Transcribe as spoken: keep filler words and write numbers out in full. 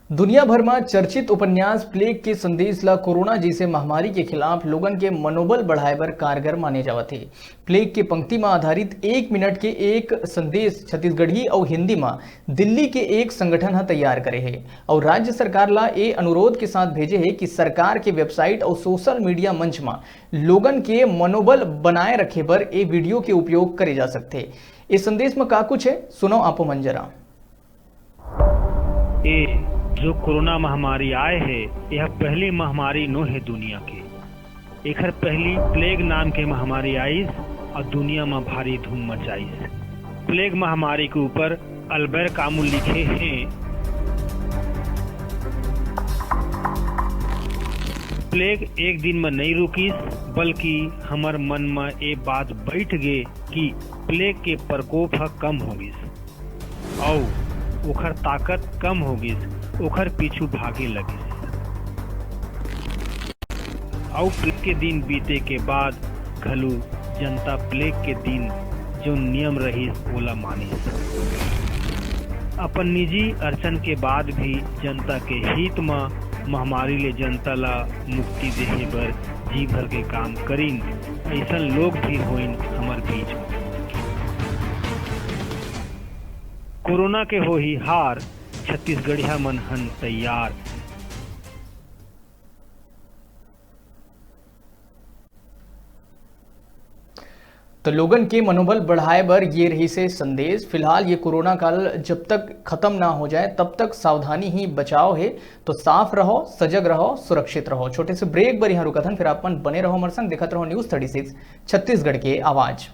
दुनिया भर म चर्चित उपन्यास प्लेग के संदेश ला कोरोना जैसे महामारी के खिलाफ लोगन के मनोबल बढ़ाए बर कारगर माने जावत हे। प्लेग के पंक्ति म आधारित एक मिनट के एक संदेश छत्तीसगढ़ी अउ हिंदी म दिल्ली के एक संगठन ह तैयार करे हे अउ राज्य सरकार ला ए अनुरोध के साथ भेजे हे कि सरकार के वेबसाइट अउ सोशल मीडिया मंच म लोगन के मनोबल बनाए रखे बर ए वीडियो के उपयोग करे जा सकथे। ए संदेश म का कुछ हे, सुनव आपो मन जरा। ए जो कोरोना महामारी आए हे, यह पहली महामारी नो हे दुनिया के। एखर पहली प्लेग नाम के महामारी आइस अउ दुनिया म भारी धूम मचाइस। प्लेग महामारी के ऊपर अल्बर्ट कामू लिखे हे, प्लेग एक दिन म नइ रुकिस, बल्कि हमर मन म ए बात बैठ गे कि प्लेग के प्रकोप ह कम हो गिस। अउ ओखर ताकत कम हो गिस, ओखर पीछू भागे लगिस। अउ प्लेग के दिन बीते के बाद घलू जनता प्लेग के दिन जो नियम रहिस, ओला मानिस। अपन निजी अड़चन के बाद भी जनता के हित म महामारी ले जनता ला मुक्ति देहे बर जी भर के काम करिन। अइसन लोग भी होइन हमर बीच म। कोरोना के होही हार, छत्तीसगढ़िया मन हन तैयार। तो लोगन के मनोबल बढ़ाए बर ये रहिस हे संदेश। फिलहाल ये कोरोना काल जब तक खत्म ना हो जाए, तब तक सावधानी ही बचाव हे। तो साफ रहो, सजग रहो, सुरक्षित रहो। छोटे से ब्रेक बर यहाँ रुकत हन, फिर आप मन बने रहो हमर संग, देखत रहो News Thirty Six छत्तीसगढ़ के आवाज।